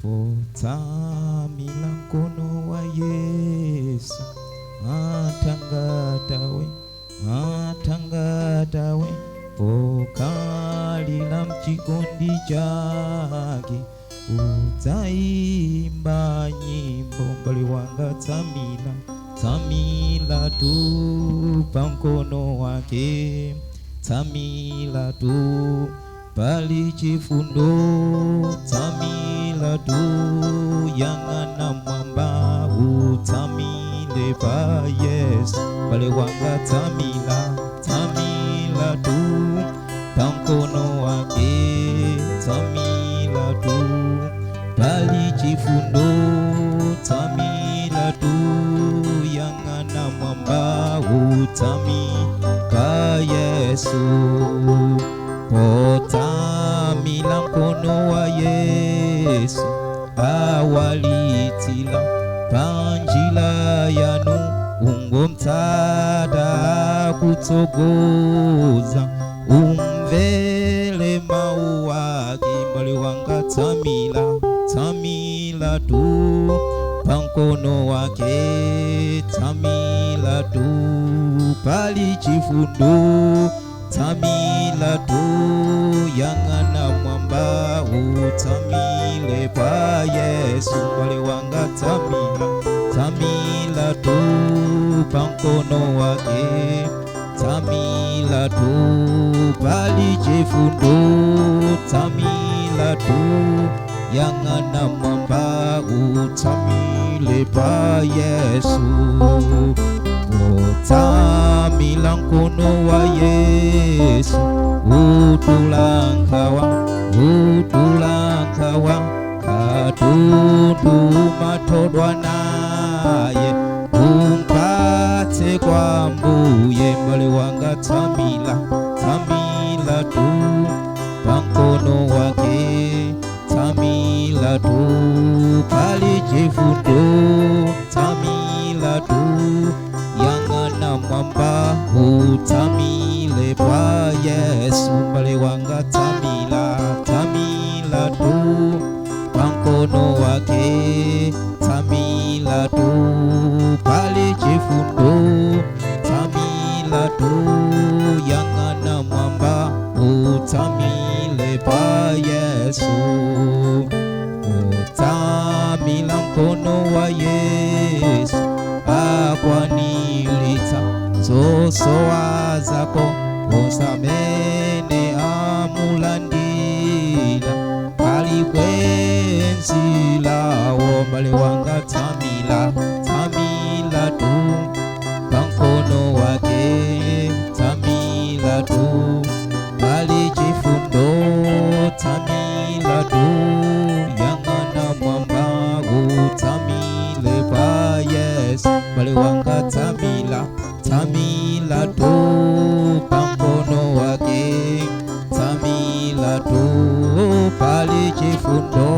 Potsamila mkono wa Yesu, atangatawe, atangatawe, pokalila mchikondi chake, udzaimba nyimbo. Mbale wanga, tsamila, tsamila tu pa mkono wake, tsamila tu pali chifundo, tsamila tu, yang'ana mwamba, utsamile pa Yesu. Mbale wanga, tsamila, tsamila tu pa mkono wake, tsamila tu pali chifundo, tsamila tu, yang'ana mwamba, utsamile pa Yesu. Potsamila mkono wa Yesu, awalitila panjila yanu, ungomtsata kutsogoza, umvele mau ake. Mbale wanga, tsamila, tsamila tu pa mkono wake, tsamila tu pali chifundo, tsamila tu, yang'ana mwamba, utsamile pa Yesu. Mbale wanga, tsamila, tsamila tu pa mkono wake, tsamila tu pali chifundo, tsamila tu, yang'ana mwamba, utsamile pa Yesu. Utsamila mkono wa Yesu, utulankawa, utulankawa, katundu matodwa naye, umpatse kwa Mbuye. Mbale wanga, tsamila, tsamila tu pa mkono wake, tsamila tu pali chifundo, tsamila tu, yang'ana mwamba, utsamile pa Yesu. Mbale wanga, tsamila, tsamila tu pa mkono wake, tsamila tu pali chifundo, tsamila tu, yang'ana mwamba, utsamile pa Yesu. Utsamila mkono wa Yesu, akwanilitsa zosowa zako, osamene amulandila ali bwenzi lawo. Mbale wanga, tsamila, tsamila tu pa mkono wake, tsamila tu pali chifundo, tsamila tu, yang'ana mwamba, utsamile pa Yesu. Mbale wanga, tsamila, tsamila tu pa mkono wake, tsamila tu pali chifundo,